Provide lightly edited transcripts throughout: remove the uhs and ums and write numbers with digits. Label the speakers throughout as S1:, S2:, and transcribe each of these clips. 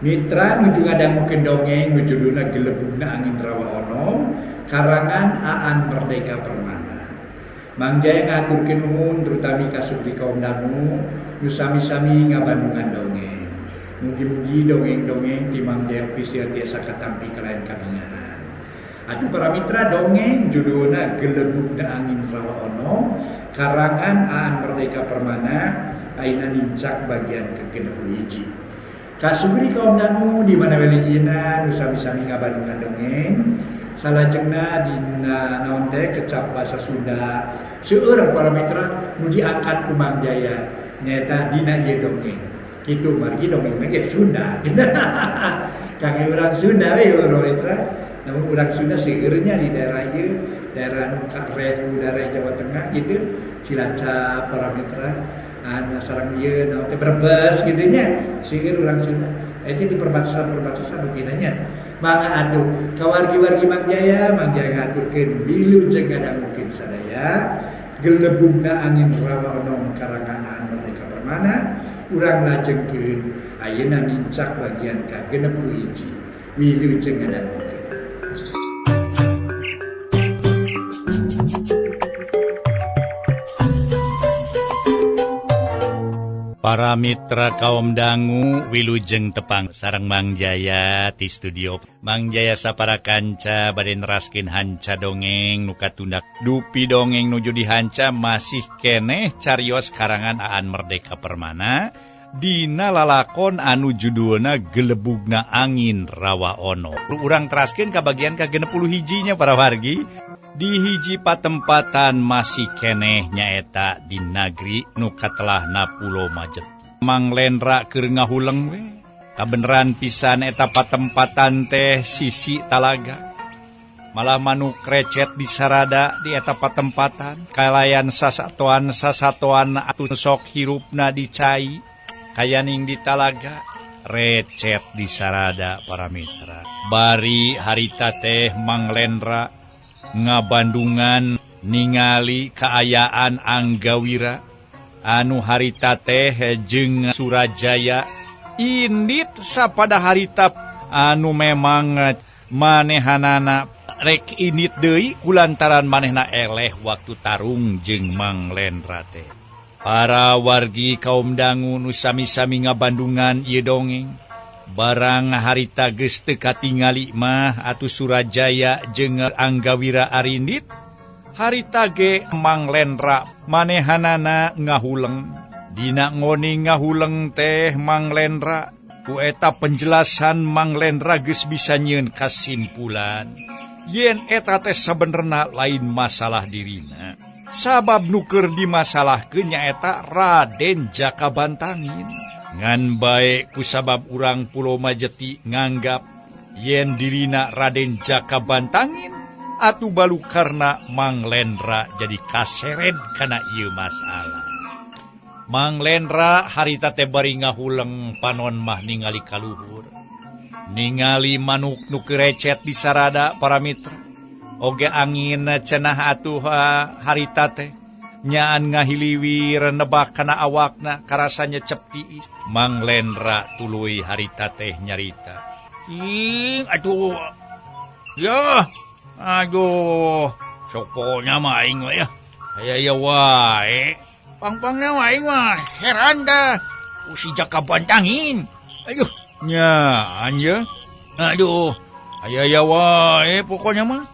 S1: Mitra nuju ngadangukeun dongeng nu judulna Gelebugna Angin Rawa Onom karangan Aan Merdeka Permana. Mang Jaya ngahaturkeun nuhun terutami ka sugri kaum dangu nu sami-sami ngabandungan dongeng. Mugi-mugi dongeng-dongeng ti Mang Jaya Official tiasa katampi kalayan kabingahan. Atuh para mitra dongeng judulna Gelebugna Angin Rawa Onom karangan Aan Merdeka Permana ayeuna nincak bagian ke 61. Kasugri kaum dangu di mana weligina nu sami-sami ngabandungan dongeng salajengna dina naon teh kecap bahasa Sunda seueur para mitra nu diangkat ku Mang Jaya nyaeta dina ieu dongeng. Kitu margi dongengna ge Sunda. Kangge urang Sunda we para mitra, namun urang Sunda seueurnya di daerah ieu, daerah nu kareh daerah Jawa Tengah gitu, Cilacap para mitra, anu sareng ieu naon teh Brebes kitu nya, seueur urang Sunda. Eta di perbatasan-perbatasan mungkin nya. Mangga atuh ka wargi-wargi Mang Jaya, Mang Jaya ngaturkeun wilujeng ngadangukeun sadaya Gelebugna Angin Rawa Onom karangan Aan Merdeka Permana urang lajengkeun ayeuna nincak bagian ka 61. Wilujeng ngadangukeun.
S2: Para mitra kaum dangu wilujeng tepang sareng Mang Jaya ti studio. Mang Jaya sapara kanca bade neraskeun hanca dongeng nu katundak. Dupi dongeng nuju dihanca masih keneh carios karangan Aan Merdeka Permana dina lalakon anu judulna Gelebugna Angin Rawa Ono. Urang teraskeun ka bagian ka 61 nya para wargi. Di hiji patempatan masih keneh nyaeta di nagri nu katelahna Pulo Majeti. Mang Lendra keur ngahuleng we. Kabeneran pisan eta patempatan teh sisi talaga. Malah manuk recet disarada di eta patempatan. Kalayan sasatoan-sasatoan atuh sok hirupna di cai. Kayaning di talaga recet disarada para mitra. Bari harita teh Mang Lendra ngabandungan ningali kaayaan Anggawira anu harita teh jeung Surajaya indit sapada harita anu memang manehanana rek indit deui kulantaran manehna eleh waktu tarung jeung Mang Lendra teh. Para wargi kaum dangu nu sami-sami ngabandungan ieu dongeng barang harita geus teu katingali mah atuh Surajaya jeung Anggawira arindit harita ge Mang Lendra manehanana ngahuleng. Dina ngoni ngahuleng teh Mang Lendra ku eta penjelasan Mang Lendra geus bisa nyieun kasimpulan yen eta teh sabenerna lain masalah dirina. Sabab nu keur dimasalahkeun nyaeta Raden Jaka Bantangin. Ngan bae kusabab urang Pulo Majeti nganggap yen dirina Raden Jaka Bantangin atuh balu karena Mang Lendra jadi kaseret kana ieu masalah. Mang Lendra harita teh bari ngahuleng panon mah ningali kaluhur. Ningali manuk nu kerecet di sarada para mitra. Oge angin cenah atuh harita teh nyaan ngahiliwir nebak kana awakna karasanya cep tiis. Mang Lendra tuluy harita teh nyarita. Cing atuh. Ya, aduh, sokona mah aing mah ya. Aya ya wae. Pangpangna mah aing mah heran dah. Ku si Jaka Bantangin. Aduh, nya anjeun. Aduh, aya ya wae pokoknya mah.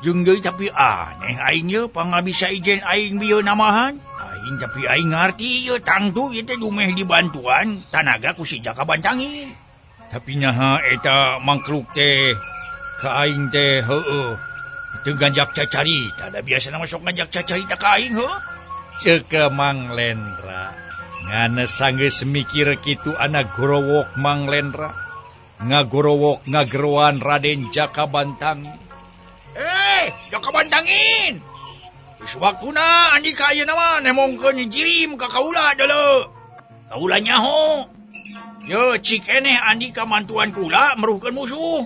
S2: Jeung deui tapi aneh aing ye pangabisa ijen aing bieu namahan. Aing tapi aing ngarti ye tangtu ieu teh dumeh dibantuan tanaga ku si Jaka Bantangin. Tapi nyaha eta mangkluk teh ka aing teh heueuh teu ganjak cacarita da biasana mah sok ganjak cacarita ka aing heuh. Ceuk Mang Lendra. Ngan sanggeus mikir kitu anak gorowok Mang Lendra. Ngagorowok ngageroan Raden Jaka Bantangin. Jaka Bantangin. Geus waktuna andika ayeuna mah nemongkeun jirim ka kaula deuleu. Kaula nyaho. Ye cik eneh andika mantuan kula meruhkeun musuh.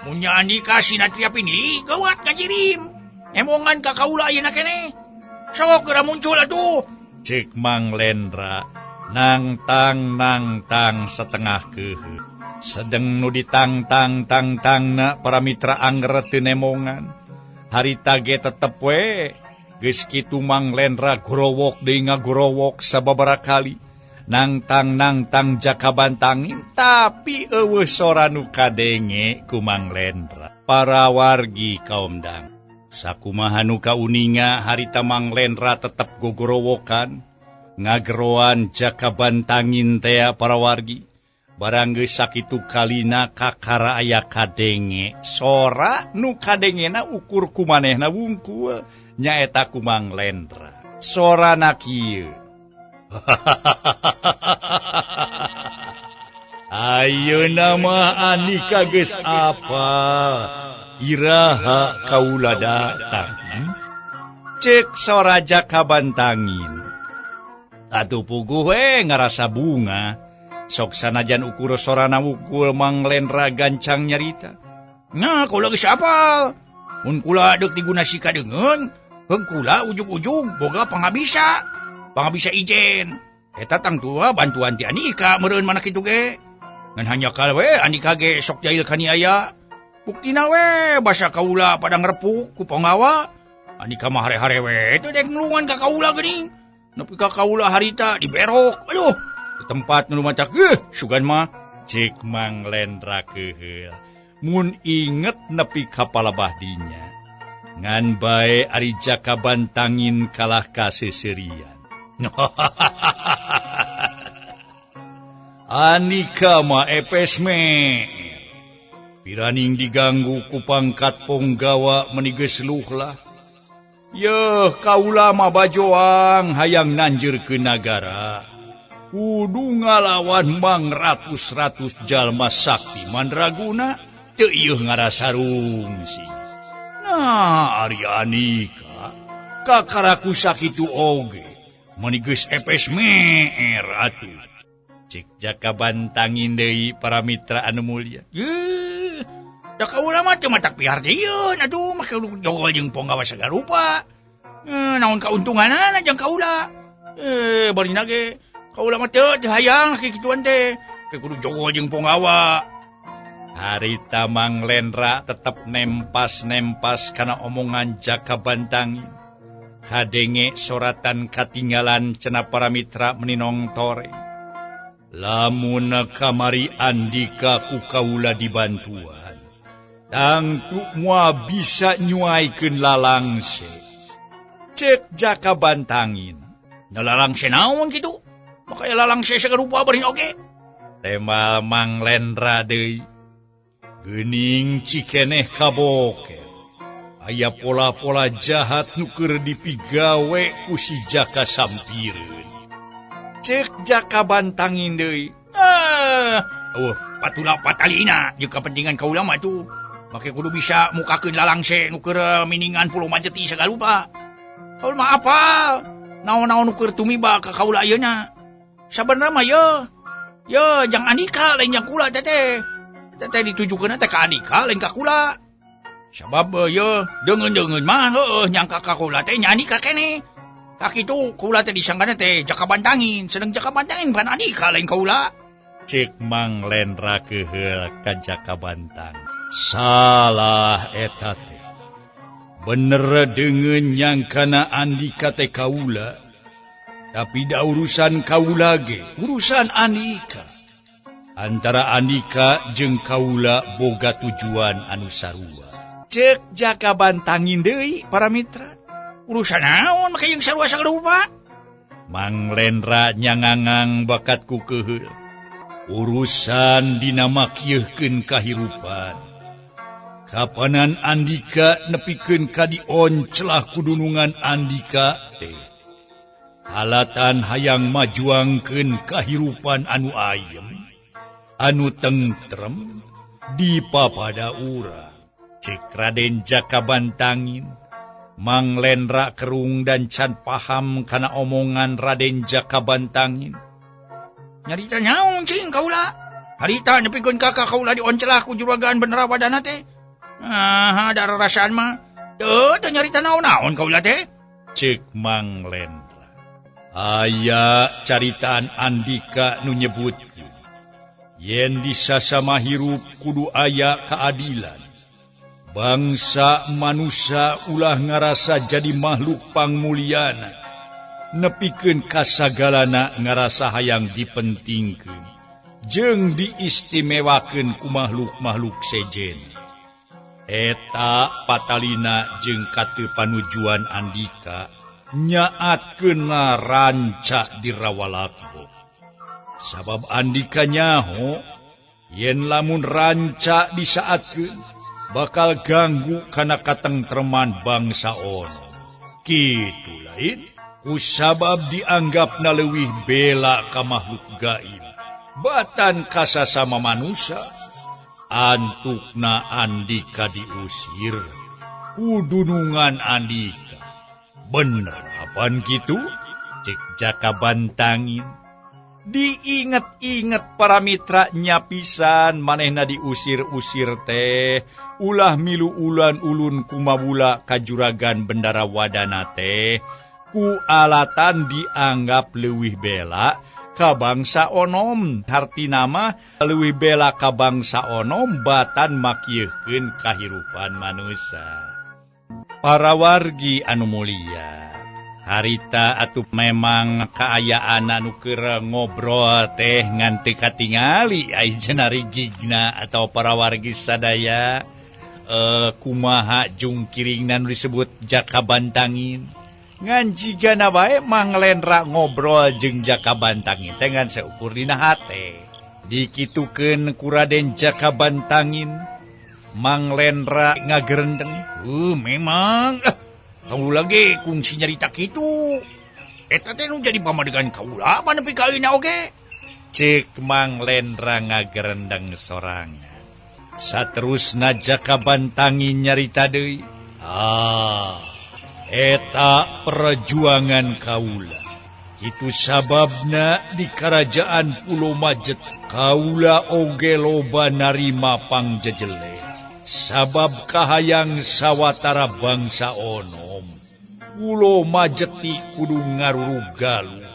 S2: Mun nya andika sinatria pinili gawat ngajirim. Nemongan ka kaula ayeuna keneh. Sok geura muncul atuh. Ceuk Mang Lendra nangtang nangtang setengah keuheuh. Sedeng nu ditangtang tangtangna para mitra angger teu nemongan. Harita ge tetep we geus kitu Mang Lendra gorowok deui ngagorowok sababaraha kali. Nangtang nangtang Jaka Bantangin tapi eueuh sora nu kadenge ku Mang Lendra. Para wargi kaum dang sakumaha nu kauninga harita Mang Lendra tetep gogorowokan ngageroan Jaka Bantangin tea para wargi. Barang geus sakitu kalina kakara aya kadenge sora nu kadengena ukur ku manehna wungkul nyaeta ku Mang Lendra. Sorana kieu. Ayeuna mah Andika geus apal iraha kaula datang. Cek sora Jaka Bantangin. Atuh puguh we ngarasa bunga. Sok sanajan ukur sorana wungkul Mang Lendra gancang nyarita.
S3: Nah, kaula geus apal. Mun kula deuk diguna sika deungeun, heug kula ujug-ujug boga pangabisa. Pangabisa ijen. Eta tangtua bantuan ti Andika meureun mana kitu ge. Ngan hanjakal we Andika ge sok jail ka niaya. Buktina we basa kaula pada ngrepuk ku panggawa. Andika mah hare-hare we teu dek nulungan ka kaula geuning. Nepi ka kaula harita diberok. Aduh, di tempat nu matak geuh sugan mah.
S2: Cek Mang Lendra keuheul. Mun inget nepi ka palebah dinya. Ngan bae ari Jaka Bantangin kalah ka seuseurian. Andika mah epes me. Piraning diganggu ku pangkat ponggawa meni geus luhlah. Yeuh kaula mah bajoang hayang nanjeurkeun nagara. Kudu ngalawan mang ratus-ratus jalma sakti mandraguna teu ieuh ngarasa rungsi. Nah, ari Andika kakara ku sakitu oge meni geus epes meer atuh. Cek Jaka Bantangin deui para mitra anu mulia.
S3: Yeuh, da kaula mah teu matak pihartieun atuh make jogol jeung ponggawa sagarupa. Naon kauntunganana jang kaula? Barina ge kaula mah teu hayang kikituan teh. Ke kudu jogol jeung ponggawa.
S2: Harita Mang Lendra tetep nempas-nempas kana omongan Jaka Bantangin. Kadenge soratan katinggalan cenah para mitra meninong tore. Lamun kamari Andika ku kaula dibantuan, tangtu moal bisa nyuaikeun lalangse. Cek Jaka Bantangin.
S3: Da lalangse naon kitu? Maka lalangse sagarupa bari oge.
S2: Temal Mang Lendra deui. Geuning cikeneh kaboker. Aya pola-pola jahat nu keur dipigawe ku si Jaka Sampireun. Cek Jaka Bantangin deui.
S3: Oh, patula patalina jeung kepentingan kaula mah atuh. Make kudu bisa mukakeun lalangse nu keur miningan Pulau Majeti sagarupa. Kaula mah apal naon-naon nu keur tumiba ka kaula ayeuna. Sabenerna mah ye jang Andika lain jang kula teh teh. Teh ditujukeunna teh ka Andika lain ka kula. Sabab ye deungeun-deungeun mah heueuh nyangka ka kula teh nya Andika keneh. Kakitu kula teh disangkana teh Jaka Bantangin, sedeng Jaka Bantangin bukan Andika lain kaula.
S2: Cek Mang Lendra keuheul ka Jaka Bantang. Salah eta teh. Bener deungeun nyangkana Andika teh kaula. Tapi da urusan kaula ge, urusan Andika. Antara Andika jeung kaula boga tujuan anu sarua. Cek Jaka Bantangin deui para mitra.
S3: Urusan naon make jeung sarua sagarupa?
S2: Mang Lendra nyangangang bakat ku keuheul. Urusan dina makieuhkeun kahirupan. Kapanan Andika nepikeun ka dioncelah kudunungan Andika teh. Halatan hayang majuangkeun kahirupan anu ayem, anu tentrem di papada urang. Cek Raden Jaka Bantangin. Mang Lendra kerung dan can paham kana omongan Raden Jaka Bantangin.
S3: Nyarita nyaon cing kaula? Harita nepikeun ka kaula dioncelah ku juragan bener wadana teh. Ah, ada rarasaan mah. Teu teu nyarita naon-naon kaula teh.
S2: Cek Mang Lendra. Aya caritaan Andika nu nyebutkeun. Yen disasama hirup kudu aya keadilan. Bangsa manusia ulah ngarasa jadi makhluk pangmulyana. Nepikeun kasagalana ngarasa hayang dipentingkeun jeung diistimewakeun ku makhluk-makhluk sejen. Eta patalina jeung kateu panujuan Andika nyaatkeunna ranca di Rawalakbo. Sabab Andika nyaho yen lamun ranca disaatkeun bakal ganggu kana katengtreman bangsa ono. Kitu lain kusabab dianggapna leuwih bela ka makhluk gaib batan kasasama manusia. Antukna Andika diusir ku dunungan Andika. Bener apaan kitu? Cek Jaka Bantangin. Diinget-inget para mitra nyapisan manehna diusir-usir teh ulah milu ulan ulun kumabula kajuragan Bendara Wadana teh ku alatan dianggap leuwih bela ka bangsa onom. Hartina mah leuwih bela ka bangsa onom batan makieuhkeun kahirupan manusia. Para wargi anu mulia, harita atuh memang kaayaan anu keur ngobrol teh ngan teu katingali ai jenari gigna atau para wargi sadaya kumaha jungkiringna nu disebut Jaka Bantangin. Ngan jigana bae Mang Lendra ngobrol jeung Jaka Bantangin teh ngan saukur dina hate. Dikitukeun ku Raden Jaka Bantangin, Mang Lendra ngagerendeng. Memang kaula ge kungsi nyarita kitu. Eta teh nu jadi pamadegan kaula mah nepi ka ayeuna oge. Cek Mang Lendra ngagerendeng sorangan. Saterusna Jaka Bantangin nyarita deui. Ah, eta perjuangan kaula. Kitu sababna di kerajaan Pulau Majet kaula oge loba narima pangjejele. Sabab kahayang sawatara bangsa onom Pulau Majeti kudu ngarurug Galuh.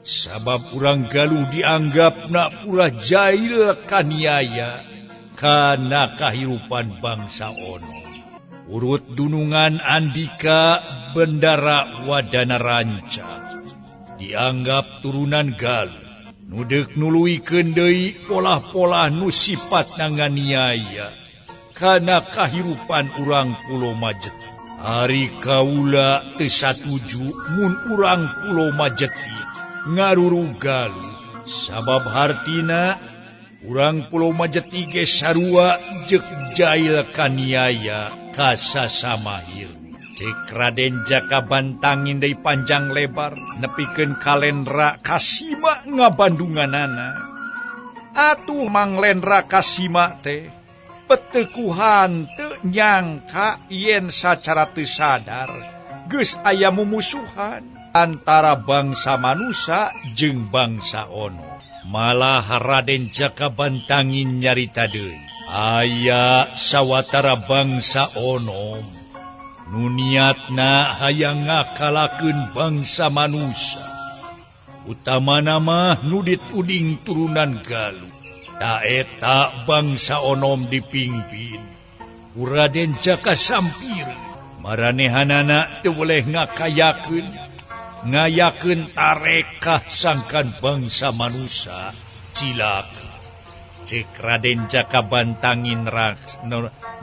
S2: Sabab urang Galuh dianggapna pura jail kaniaya kana kahirupan bangsa onom. Urut dunungan Andika Bendara Wadana Ranca dianggap turunan Galuh. Nu deuk nuluikeun deui polah-polah nu sipatna nganiaya kana kahirupan urang Pulau Majeti. Ari kaula teu satuju mun urang Pulau Majeti ngarurug Galuh. Sabab hartina urang Pulau Majeti ge sarua jeung jail kaniaya kasasama hirup. Cek Raden Jaka Bantangin deui panjang lebar nepikeun ka Lendra kasima ngabandunganana. Atuh Mang Lendra kasima teh petekuhan teu nyangka yen sacara teu sadar geus aya mumusuhan antara bangsa manusia jeung bangsa ono. Malah Raden Jaka Bantangin nyarita deui, aya sawatara bangsa onom nu niatna hayang ngakalakeun bangsa manusia, utamana mah nu dituding turunan Galuh. Ta eta bangsa onom dipimpin ku Raden Jaka Sampir. Maranehanana teu boleh ngakayakeun ngayakeun tarekah sangkan bangsa manusia cilaka. Cek Raden Jaka Bantangin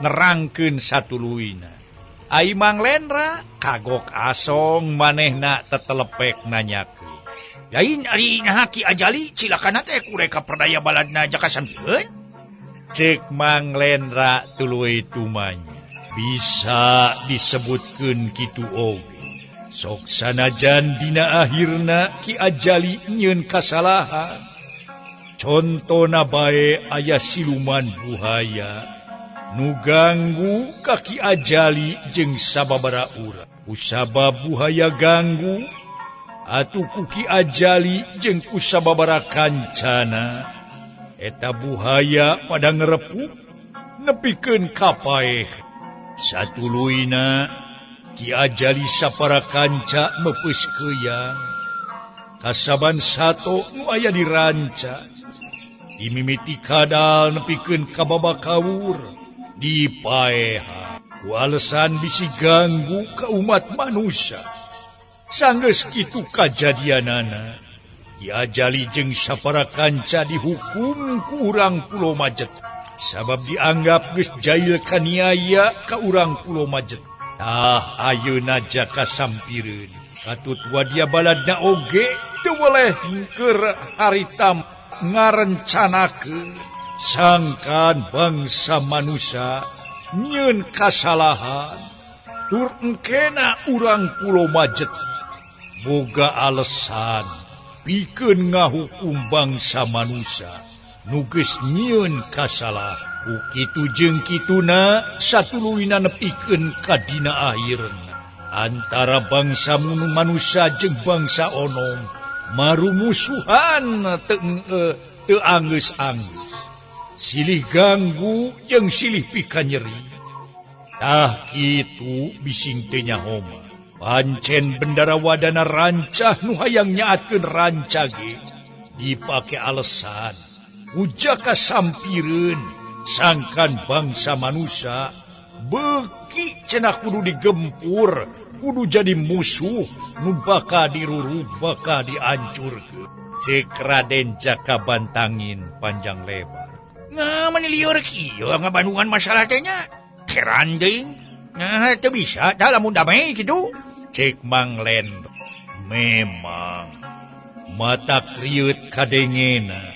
S2: nerangkeun satuluyna. Ai Mang Lendra kagok asong manehna tetelepek nanyakeun.
S3: Lain ari naha Ki Ajali cilakana teh kureka perdaya baladna Jaka Sampireun?
S2: Cek Mang Lendra tuluy tumanya. Bisa disebutkeun kitu oge. Sok sanajan dina akhirna Ki Ajali nyieun kasalahan. Contona bae aya siluman buhaya nu ganggu ka Ki Ajali jeung sababara urang. Kusabab buhaya ganggu atuh ku Ki Ajali jeung kusababara kancana. Eta buhaya pada ngerepuk nepikeun ka paeh. Satuluyna Ki Ajali sapara kanca meupeus keuyang kasaban sato nu aya di ranca. Dimimiti kadal nepikeun ka babakawur dipaeha ku alesan bisi ganggu ka umat manusia. Sanggeus kitu kajadianana Ki Ajali jeung sapara kanca dihukum ku urang Pulo Majet sabab dianggap geus jail kaniaya ka urang Pulo Majet. Tah ayeuna Jaka sampireun katut wadia baladna oge teu weleh keur harita ngarencanakeun sangkan bangsa manusia nyeun kasalahan tur engkena urang Pulo Majet boga alesan pikeun ngahukum bangsa manusia nu geus nyieun kasalahan. Ku kitu jeung kituna satuluyna nepikeun ka dina akhirna antara bangsa manusia jeung bangsa onom marumusuhan teu anggeus-anggeus silih ganggu jeung silih pikanyeri. Tah kitu bising teu nyahoma pancen Bendara Wadana rancah nu hayang nyaatkeun ranca ge dipake alesan ku Jaka sampireun sangkan bangsa manusia beuki cenah kudu digempur kudu jadi musuh nu bakal dirurug bakal diancurkeun. Cek Raden Jaka Bantangin panjang lebar.
S3: Nah, meni lieur kieu ngabandungan masalah teh nya. Heran deui. Nah, teu bisa tah lamun damai kitu.
S2: Cek Mang Lendra. Memang mata kriut kadengena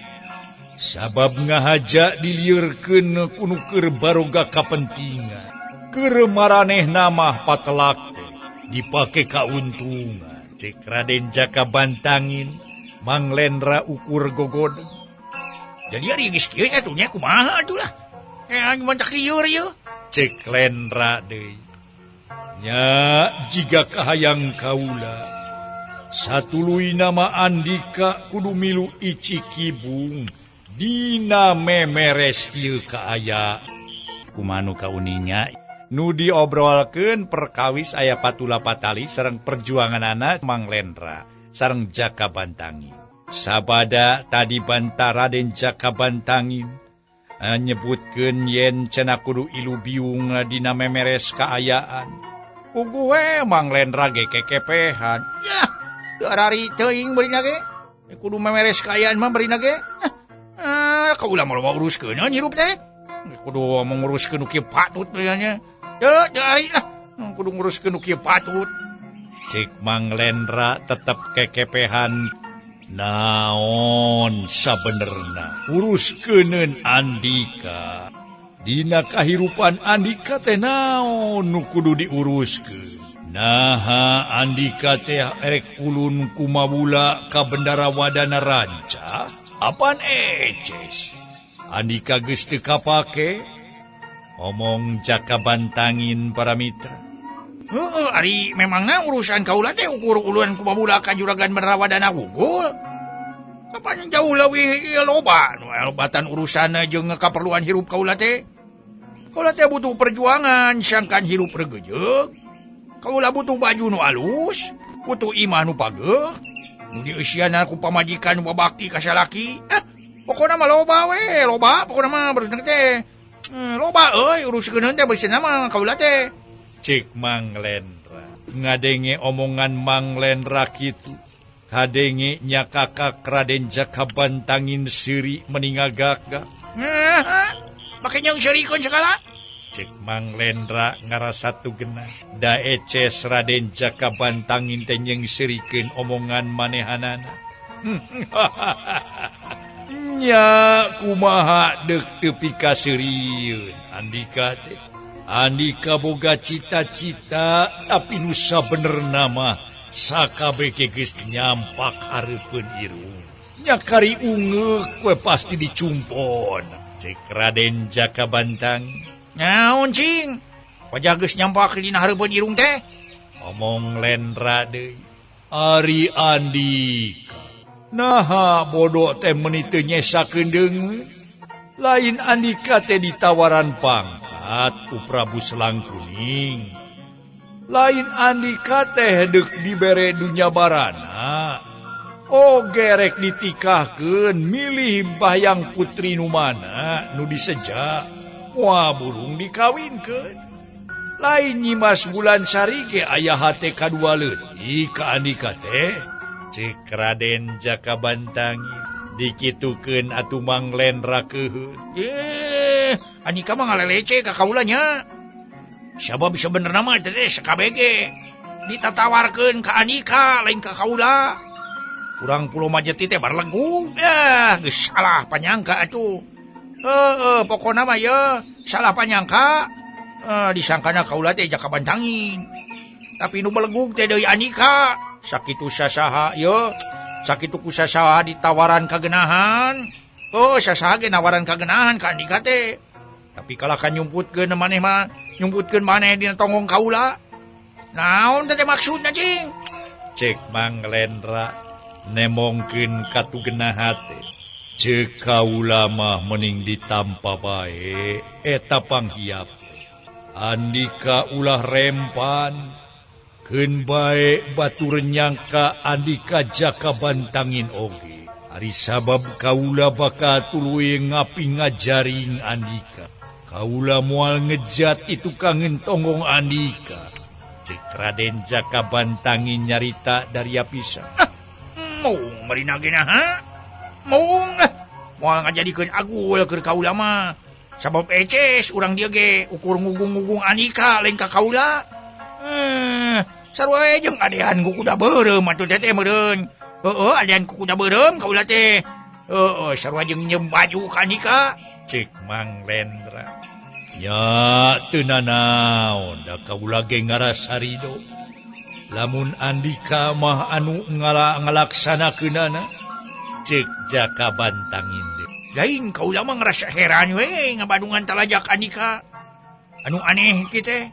S2: sabab ngahaja dilieurkeun ku nu keur baroga kapentingan. Keur maranehna mah patelak teh dipake kauntungan. Cek Raden Jaka Bantangin Mang Lendra ukur gogodeg.
S3: Jadi ari geus kieu atuh nya kumaha atuh lah. Mantak lieur ieu.
S2: Cek Lendra deui. Nya jiga kahayang kaula satuluyna mah Andika kudu milu Ici Kibung dina memeres ieu kaaya. Kumanu kauninya nu diobrolkeun perkawis aya patula patali sareng perjuanganana Mang Lendra sareng Jaka Bantangin. Sabada tadi banta Raden Jaka Bantangin nyebutkeun yen cenah kudu ilu biung dina memeres kaayaan. Puguh we Mang Lendra ge kekepehan.
S3: Yah, teu arari teuing beurina ge. Kudu memeres kaayaan mah beurina ge. Ah, kaula mah loba uruskeun hirup teh. Kudu menguruskeun nu kieu patut nya. Teu teu ari lah. Kudu nguruskeun nu kieu patut.
S2: Cek Mang Lendra tetep kekepehan. Naon sabenerna uruskeun Andika. Dina kahirupan Andika teh naon nu kudu diuruskeun. Naha Andika teh erek ulun kumawula ka Bendara Wadana ranca apan eces. Andika geus teu kapake. Omong Jaka Bantangin para mitra.
S3: Heeh, ari memangna urusan kaula teh ukur uluan kumawula ka juragan Bendara Wadana unggul. Kapan jauh leuwih loba nu obatan urusan jeung kaperluan hirup kaula teh. Kaula teh butuh perjuangan sangkan hirup regejeug. Kaula butuh baju nu alus, butuh imah nu pageuh, nu dieusiana ku pamajikan nu babakti ka salaki. Pokona mah loba we, loba pokona mah bersih teh. Loba euy uruskeun teh bersihna mah kaula teh.
S2: Cek Mang Lendra ngadenge omongan Mang Lendra kitu. Kadenge nya kakak Raden Jaka Bantangin seuri meningagak-gak.
S3: Make nyang seurikeun segala.
S2: Cek Mang Lendra ngarasa tugena. Da eces Raden Jaka Bantangin teh nyeng seurikeun omongan manehanana. Nya kumaha deuk teu pikaseurieun Andika teh. Andika boga cita-cita tapi nu sabenerna mah sakabeh geus nyampak hareupeun irung. Nya kari ungeuk we pasti dicumpon. Cek Raden Jaka Bantang.
S3: Naon cing? Wajah geus nyampak dina hareupeun irung teh?
S2: Omong Lendra deui. Ari Andika. Naha bodoh teh meuni teu nyesakeun deungeun. Lain Andika teh ditawaran pangkat ku Prabu Selang Kuning. Lain Andika teh deuk dibere dunya barana.
S3: Oh gerek ditikahkeun milih bayang putri nu mana nu diseja moal burung dikawinkeun. Lain Nyimas Wulansari ge aya hate kadua leutik ka Andika teh.
S2: Cek Raden Jaka Bantangin dikitukeun atuh Mang Lendra keuheul.
S3: Andika mah ngalelece ka kaula nya. Sabab sebenarna mah teh sakabeh ge ditatawarkeun ka Andika lain ka kaula. Urang Pulau Majeti teh barlegug geus salah panyangka atuh. Heeh, pokona mah ye salah panyangka. Disangkana kaula teh Jaka Bantangin. Tapi nu belegug teh deui Andika. Sakitu sasaha ye, sakitu ku sasaha ditawaran kagenahan. Oh, sasaha ge nawaran kagenahan ka Andika teh. Tapi kalah ka nyumputkeun maneh mah, nyumputkeun maneh dina tonggong kaula. Naon teh maksudna cing?
S2: Cek Mang Lendra nemongkeun katugenah hate. Ceuk kaula mah mending ditampa bae eta panghiap. Andika ulah rempan keun bae batur nyangka Andika Jaka Bantangin oge. Ari sabab kaula bakal tuluy ngapi ngajaring Andika. Kaula moal ngejat itu kangen tonggong Andika. Cek Raden Jaka Bantangin nyarita dari pisan.
S3: Mung marina ge naha? Mung moal ngajadikeun agul keur kaula mah. Sabab eces urang dieu ge ukur ngugung-ngugung Andika lain ka kaula. Sarua we jeung adean ku kuda beureum atuh teh meureun. Heueuh adean ku kuda beureum kaula teh. Heueuh sarua jeung nyeum baju ka Andika.
S2: Cek Mang Lendra. Nya teu nanaon da kaula ge ngarasa rido. Lamun Andika mah anu ngalaksanakeunana. Cek Jaka Bantangin deui.
S3: Lain kaula mah ngarasa heran we ngabadungan talajak Andika. Anu aneh kieu teh.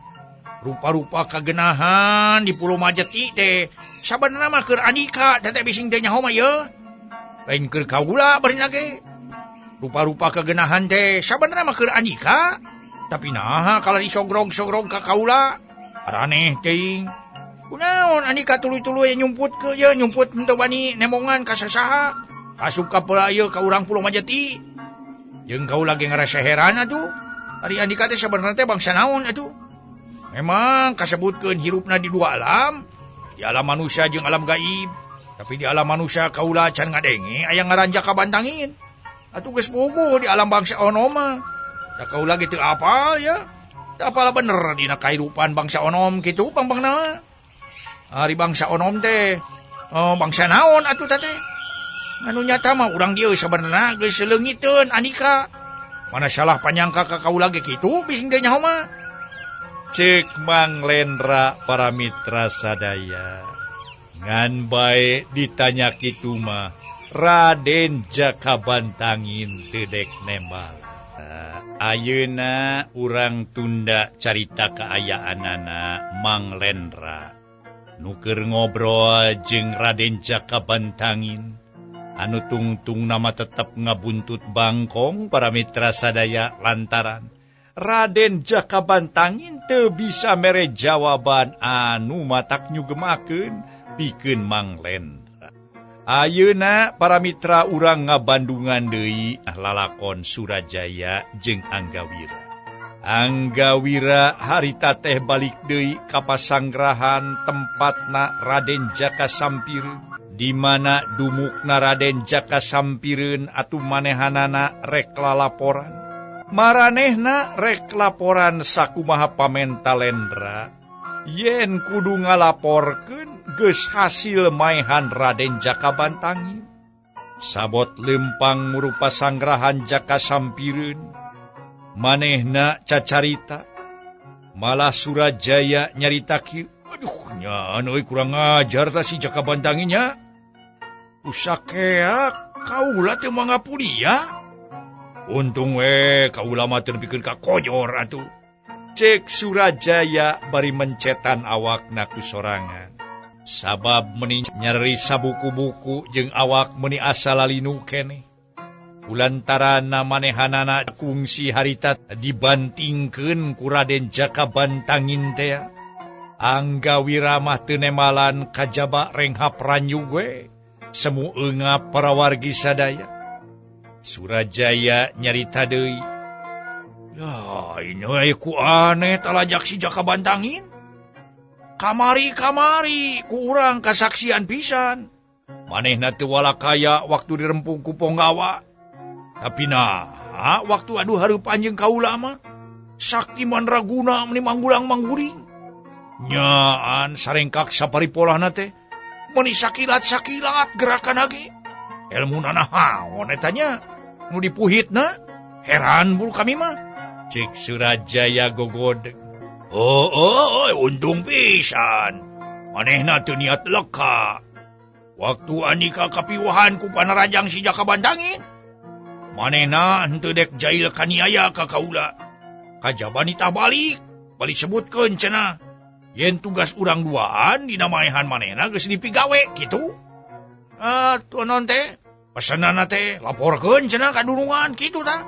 S3: Rupa-rupa kagenahan di Pulau Majeti teh sabenerna mah keur Andika teh bising teh nyaho mah ye. Lain keur kaula barina ge. Rupa-rupa kagenahan teh sabenerna mah keur Andika. Tapi naha kalau disogrog-sogrog ka kaula. Araneh teuing. Kunaon Andika tuluy-tuluy nyumput ke ye nyumput henteu bani nemongan ka sasaha. Asup ka pola ieu ka urang Pulau Majeti. Jeung kaula ge ngarasa heran atuh. Ari Andika teh sabenerna teh bangsa naon atuh? Memang kasebutkeun hirupna di dua alam, di alam manusia jeung alam gaib. Tapi di alam manusia kaula can ngadenge aya ngaran Jaka Bantangin. Atuh geus puguh di alam bangsa onom mah. Da kaula ge teu apal ya. Teu apal bener dina kahirupan bangsa onom kitu pang-pangna. Ari bangsa onom teh, oh bangsa naon atuh teh? Anu nyata mah urang dieu sabenerna geus leungiteun Andika. Mana salah panyangka ka kaula ge kitu bising teh nyaho mah.
S2: Cek Mang Lendra para mitra sadaya. Ngan bae ditanya kitu mah Raden Jaka Bantangin teu dek nembal. Ayeuna urang tunda carita kaayaanana Mang Lendra. Nu keur ngobrol jeung Raden Jaka Bantangin anu tungtung nama tetep ngabuntut bangkong para mitra sadaya lantaran Raden Jaka Bantangin teu bisa mere jawaban anu matak nyugemakeun pikeun Mang Lendra. Ayeuna para mitra urang ngabandungan deui lalakon Surajaya jeung Anggawira. Anggawira harita teh balik deui ka pasanggrahan tempatna Raden Jaka Sampireun. Di mana dumukna Raden Jaka Sampireun atuh manehanana rek lalaporan. Maranehna rek laporan sakumaha pamenta Lendra. Yen kudu ngalaporkeun geus hasil maehan Raden Jaka Bantangin. Sabot lempang murupa sanggrahan Jaka Sampireun. Manehna cacarita. Malah Surajaya nyarita kieu. Aduh nya euy kurang ajar ta si Jaka Bantangin nya. Usakeak kaula teh mangapulia. Untung we kaula mah teu nepikeun ka kojor atuh. Cek Surajaya bari mencetan awakna ku sorangan. Sabab meni nyeri sabuku-buku jeung awak meni asa lalinu keneh. Kulantaran manehanana kungsi harita dibantingkeun ku Raden Jaka Bantangin teh. Anggawira mah teu nemalan kajaba renghap ranjug we. Semu eungap para wargi sadaya. Surajaya nyarita deui.
S3: Ya, ini we ku aneh talajak si Jaka Bantangin. Kamari-kamari ku urang kasaksian pisan. Manehna teu walakaya waktu dirempung ku Ponggawa. Tapi nah, waktu aduh hareupan jeung kaula mah Sakti Mandraguna meni manggulang-mangguling. Nyaan sarengkak saparipolahna teh. Meni sakilat-sakilat gerakan lagi. Ilmu naon eta nya nu dipuhitna. Heran bulu kami mah.
S2: Cek Surajaya gogodeg.
S3: Oh, oh, oh, untung pisan. Manehna teu niat leka. Waktu andika kapiwahan ku panarajang si Jaka Bantangin. Manehna henteu dek jail kaniaya ka kaula. Kajaba nitah balik, balik sebutkeun cenah. Yen tugas urang duaan dina maehan manehna geus dipigawe kitu. Tuh non teh, pesenanna teh laporkeun cenah ka dunungan kitu tah.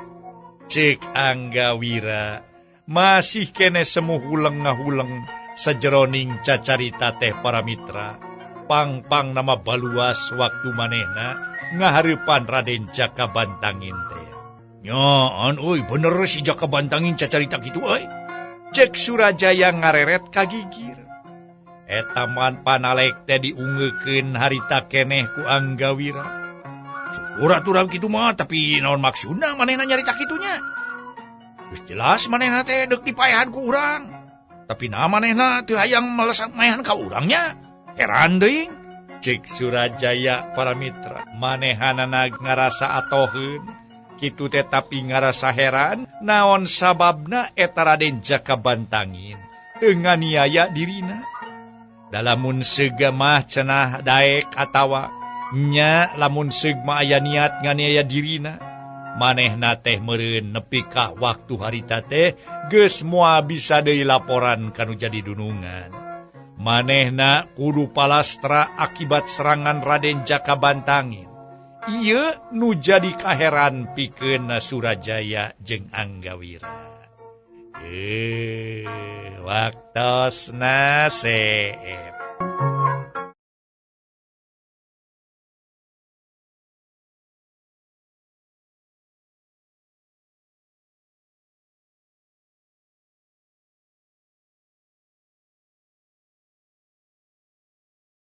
S2: Cek Anggawira masih kene semu huleng ngahuleng sajeroning cacarita teh para mitra. Pang-pang nama baluas waktu manehna ngahareupan Raden Jaka Bantangin teh.
S3: Nyaan euy bener si Jaka Bantangin cacarita kitu euy.
S2: Cek Surajaya ngareret kagigir. Eta man panalek teh diunggeukeun harita keneh ku Anggawira.
S3: Syukur atuh urang kitu mah, tapi naon maksudna manehna nyarita kitunya? Geus jelas manehna teh deuk dipaehan ku urang. Tapi naha manehna teu hayang melesak maehan ka urangnya? Heran teuing.
S2: Cek Surajaya para mitra, manehanana ngarasa atoheun. Kitu teh tapi ngarasa heran naon sababna eta Raden Jaka Bantangin teu nganiaya dirina. Dalamun seug mah cenah daek atawa nya lamun seug mah aya niat nganiaya dirina. Manehna teh meureun nepi ka waktu harita teh geus moal bisa deui laporan kanu jadi dunungan. Manehna kudu palastra akibat serangan Raden Jaka Bantangin. Ieu nu jadi kaheran pikeun Surajaya jeung Anggawira. Waktosna seep.